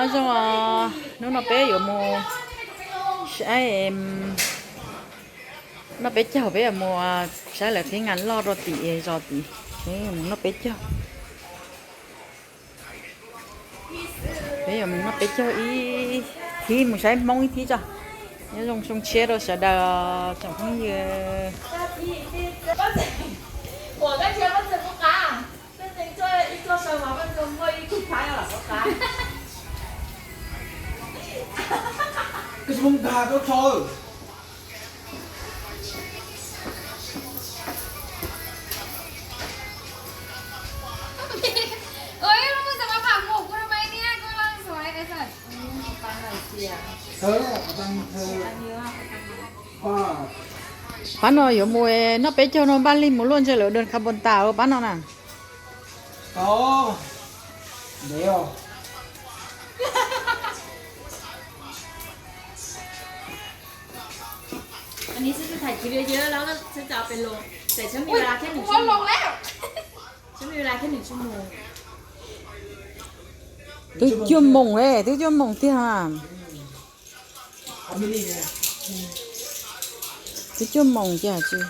Nyob zoo, hnub no peb yuav mus saib, noj peb caug, peb yuav mus saib lawv thib ngas loj rau tim zos tim, mus noj peb caug. Peb yuav mus noj peb caug ib thib, mus saib Hmoob ib thib tso. Nyob zoo xyoo tshiab rau sawv daws tsoom phooj ywg. Pab no yuav mus noj peb caug no, npaj lig mus luaj ntse lawv dawm kha npoo tas pab no na. Twb cuaj moos, twb cuaj moos tiag. Twb cuaj moos tiag tsis.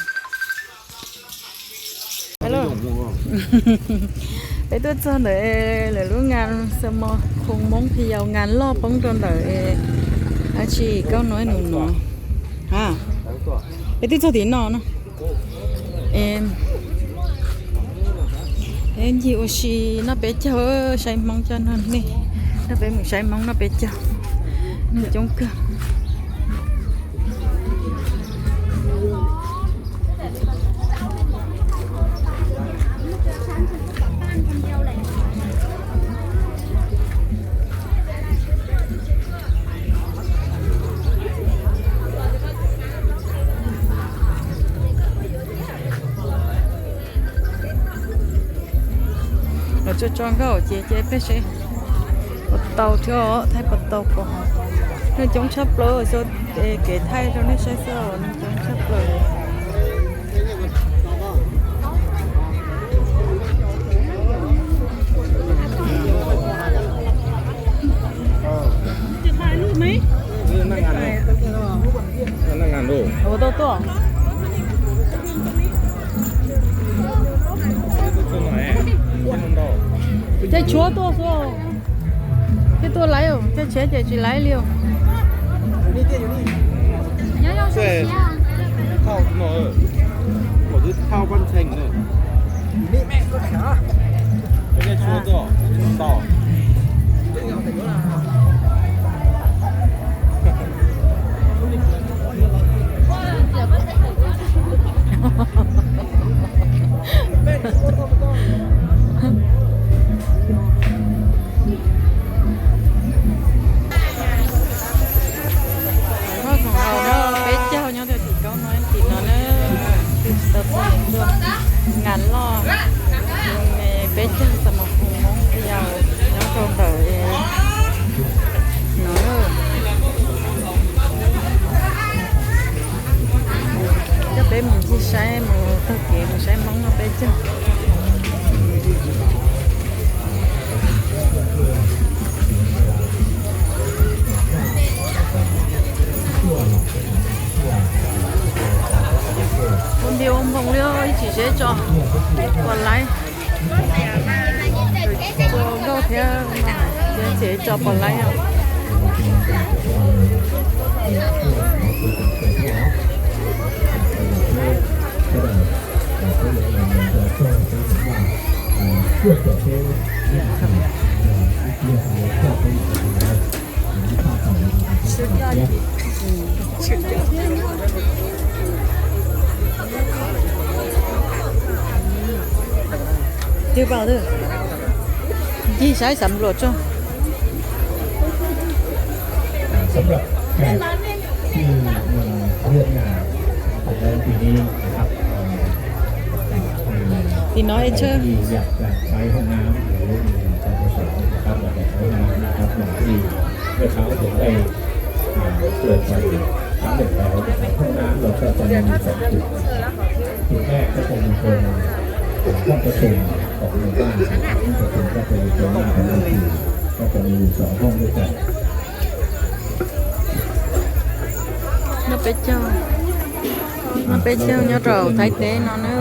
Peb tuaj txog ntawm lawv lub ngas xo mo khoo Hmoob phi yau, ngas loj poob rau ntawm dab tsi Kaub Nuj nus no. Peb twb txog tim no no. Peb ncig ua si noj peb caug, saib Hmoob coj noj nej. Noj peb mus saib Hmoob noj peb caug, neeg coob kawg. Los tso tso nkauj ces ces peb seb puas tau thiab, thaij puas tau pom. Neeg coob tshaj plaws, xyov kev thaij rau nej saib xwb, neeg coob tshaj plaws. Ua tau tuaj. Caij tshuab tuaj xwb, caij tuaj laiv, caij tsheb ces tsis laiv li. Muaj khoom haus nyob peb caug nyob rau tim Kaub Nuj tim no na, twb tsis tau txog tuaj. Ngas loj, peb caug xo mo khoo Hmoob phi yau nyob rau ntawm no. Coj peb mus ncig saib, mus taug kev mus saib Hmoob noj peb caug. Ua npias ua npoos li, ib tsam tsev tso pom laiv. Tso nkauj thiab, tsev tso pom laiv os. Twb pom twb, ncig saib xav npluam tso. สำหรับแขกที่มาร่วมงานในปีนี้นะครับ เอ่อ อ่า Tim no es ใครที่อยากจะใช้ห้องน้ำหรือมีความประสงค์นะครับ อยากจะใช้ห้องน้ำนะครับ อย่างที่เมื่อเช้าผมได้ อ่า เตือนไปครั้งหนึ่งแล้วนะครับ ห้องน้ำเราก็จะมีสองจุด จุดแรกก็จะมีตรงห้องประชุมของหมู่บ้านนะครับ ห้องประชุมก็จะมีตรงหน้าของเวที ก็จะมี Noj peb caug, noj peb caug nyob rau Thaib teb no na.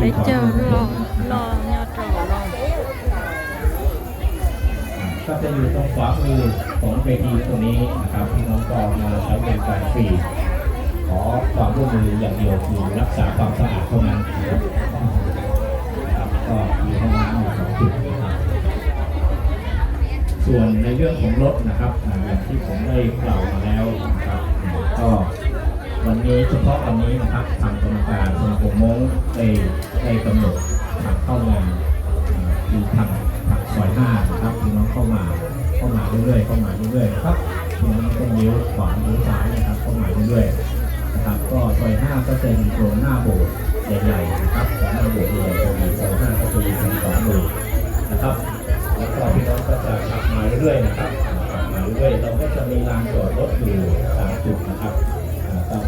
Peb caug loj loj nyob rau hauv no. Các cái như trong khóa như phòng cái thi của Mỹนะครับ พี่น้องก็มาใช้บริการฟรี ขอความร่วมมืออย่างเดียวคือรักษาความสะอาดเท่านั้นนะครับ ครับ ก็มีห้องน้ำอยู่สองจุดนะครับ ส่วนในเรื่องของรถนะครับ อ่า อย่างที่ผมได้กล่าวมาแล้วนะครับ ก็วันนี้เฉพาะวันนี้นะครับ ทางกรรมการสมาคมม้งได้ ได้กำหนดทางเข้างาน อ่า คือทาง ทางซอยห้านะครับ พี่น้องเข้ามา เข้ามาเรื่อยๆ เข้ามาเรื่อยๆ นะครับ พี่น้องต้องเลี้ยวขวาเลี้ยวซ้ายนะครับ เข้ามาเรื่อยๆ นะครับ ก็ซอยห้าก็จะอยู่ตรงหน้าโบสถ์ใหญ่ๆ นะครับ ตรงหน้าโบสถ์ใหญ่ๆ จะมีซอยห้าก็จะอยู่ทางขวามือนะครับ แล้วก็พี่น้องก็จะขับมาเรื่อยๆ นะครับ ขับมาเรื่อยๆ เราก็จะมีลานจอดรถอยู่สามจุดนะครับ อ่า ตรง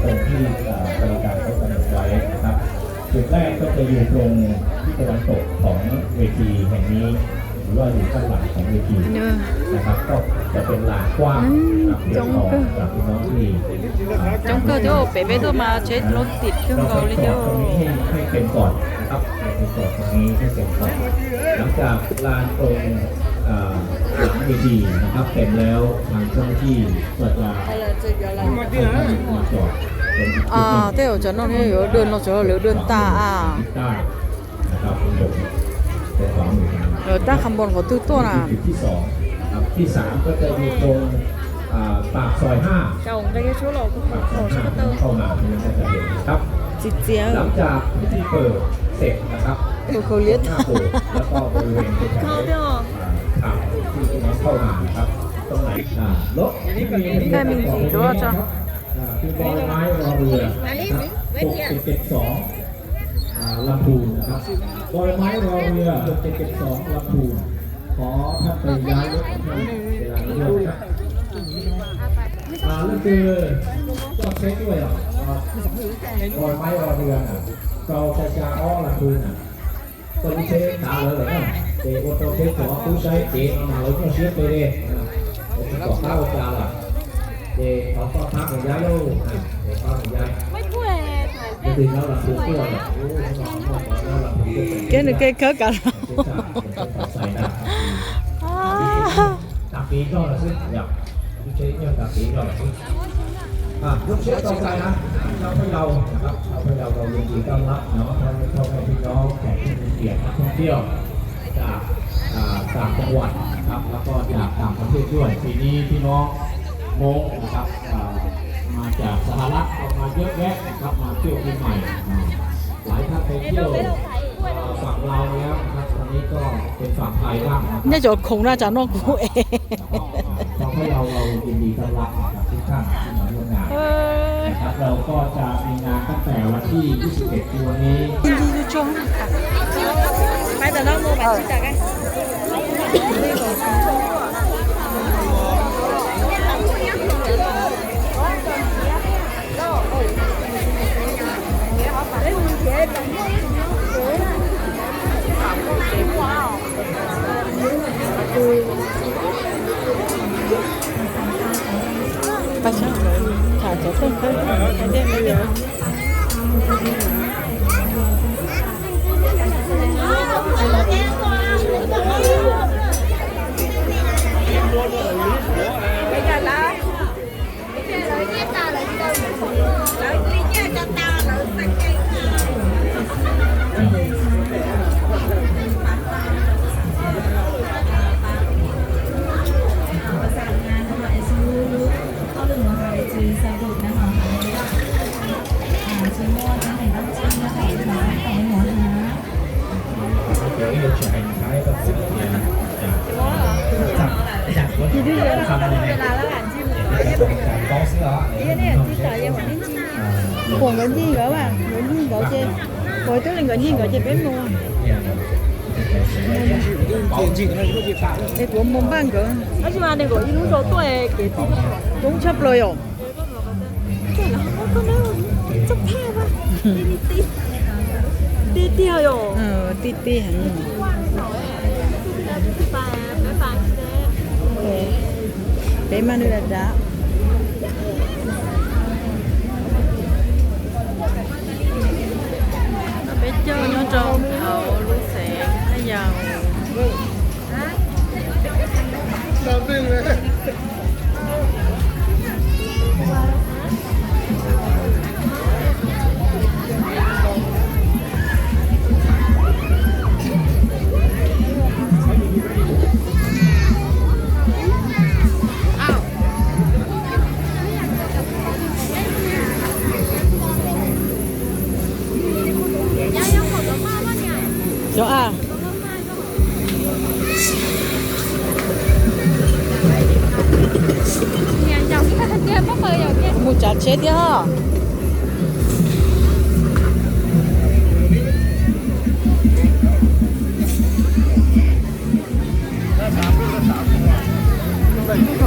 ตรงที่ อ่า กรรมการเขากำหนดไว้นะครับ จุดแรกก็จะอยู่ตรงทิศตะวันตกของเวทีแห่งนี้ หรือว่าอยู่ด้านหลังของเวทีนะครับ ก็จะเป็นลานกว้างนะครับ เพียงพอสำหรับพี่น้องที่ Coob kawg thiab, pem peb tuaj mas tsheb loj tim kawg nkaus li thiab. ตรงนี้ให้ ให้เต็มก่อนนะครับ เราไปจอดตรงนี้ให้เต็มก่อน หลังจากลานตรง อ่า หลังเวทีนะครับ เต็มแล้ว ทางเจ้าหน้าที่ก็จะ Tej zaum tsam no yuav daj los tsam lawv daj tag a. Lawv tab qha npoo qhov twg tuaj na. ที่สามก็จะอยู่ตรง อ่า ปากซอยห้า ปากซอยห้าเข้ามา พี่น้องก็จะเห็นนะครับ Txiv txiav. หลังจากพิธีเปิดเสร็จนะครับ Tus khaus liab. หน้าโบสถ์ แล้วก็บริเวณแถวๆ อ่า ทางที่พี่น้องเข้ามานะครับ ตรงไหน อ่า รถที่มีทะเบียนประกอบทะเบียนนะครับ อ่า คือบอใบไม้รอเรือ นะครับ หกเจ็ดเจ็ดสอง อ่า ลำพูนนะครับ บอใบไม้รอเรือ หกเจ็ดเจ็ดสอง ลำพูน ขอท่านไปย้ายรถของท่านเวลานี้ด้วยนะครับ อ่า เรื่องคือต้องเช็คด้วยอ่ะ อ่า บอใบไม้รอเรือน่ะ เราจะจะอ้อ ลำพูนน่ะ Tau lub tsheb tav lawv lawm na, ces ua tau tsheb cov tub saib kev no mas lawv muaj siab pes dej, lawv tsis pom qab ua cas lawm. Ces thov koj pab mus yaib lauj, ces pab mus yaib. Leej twg nyob Las Phu tuaj lawm, nyob Las Phu tuaj. Kev nws kev khawb kav los. Tag kis zog lawm xwb, lub tsheb nyob tag kis zog lawm xwb. À, lub tsheb tau cai na, chào Pha Yau, à, chào Pha Yau, rồi mình gửi tặng lại nó cho, cho các vị đó, các vị tiền thông tiêu, จาก อ่า ต่างจังหวัดนะครับ แล้วก็จากต่างประเทศด้วย ปีนี้พี่น้องมงนะครับ อ่า มาจากสหรัฐก็มาเยอะแยะนะครับ มาเที่ยวปีใหม่ อ่า หลายท่านไปเที่ยว อ่า ฝั่งลาวมาแล้วนะครับ ตอนนี้ก็เป็นฝั่งไทยบ้างนะครับ Nyob cov khoom na tsam no kuv ev. ขอให้เรา เรายินดีต้อนรับนะครับทุกท่านที่มาร่วมงานนะครับ เราก็จะมีงานตั้งแต่วันที่ยี่สิบเอ็ด คือวันนี้ Kuv nkawd ncig nkawd, nkawd ncig nkawd ces, kuv twb li nkawd ncig nkawd ces peb mus. Es kuv mus npaj nkawd. Tab sis mas nws kuj ib lub rau tuaj kev ti. Coob tshaj plaws yom. Txoj thaj, txoj thaj. Tij tiag yom. Tij tij heev. Peb maj nws dav dav. Peb caug nyob rau hauv lub xeev Haj Yam. Cov a. Mus tsav tsheb thiab.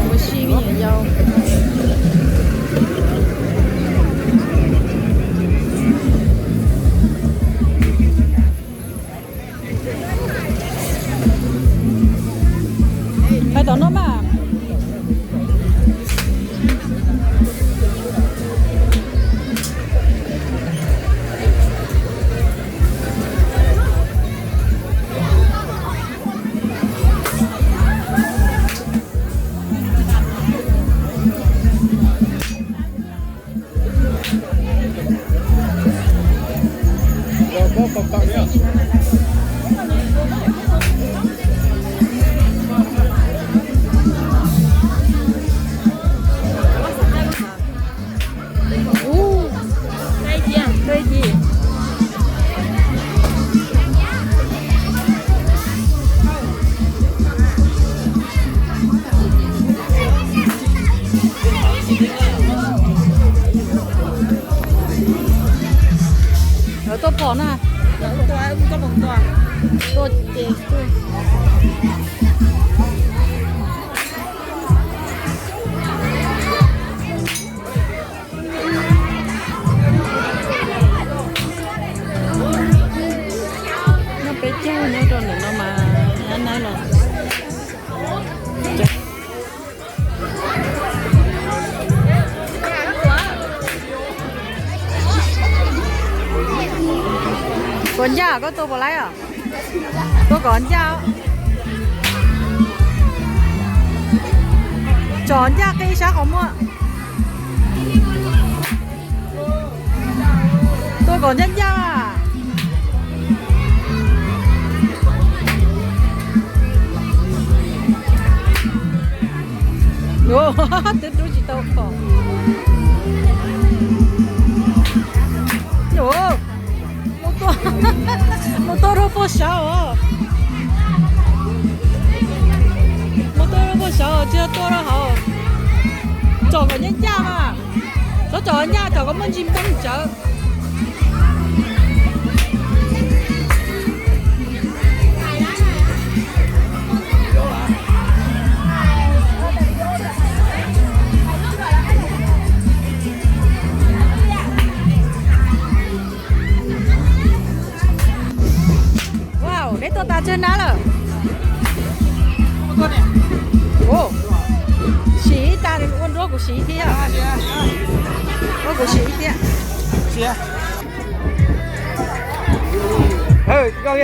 Mus si me nyuam yaus. Pais tom no mas. Ub, dej ci. Lawv tuaj pom na. Tuaj ces tuaj. Nyob peb caug nyob rau ntawm no mas nab nab los. Kov ncaj, koj tua puas laib os? Tua kom ncaj. Tsom ncaj qi sab qhov muag. Tua kom ncaj ncaj. Twb rub tsis tau qhov. Mus tua rau puag saud os. Mus tua rau puag saud, tsis yog tua rau hauv. Tsom kom ncaj ncaj mas. Txhob tsom ncaj, tsom kom muaj ntsis npoo tsawv. Wow, neb tua tas tsawg nab lawm? Siv ib tag, ua nruab kuv siv thiab. Ua kuv siv thiab. Koj,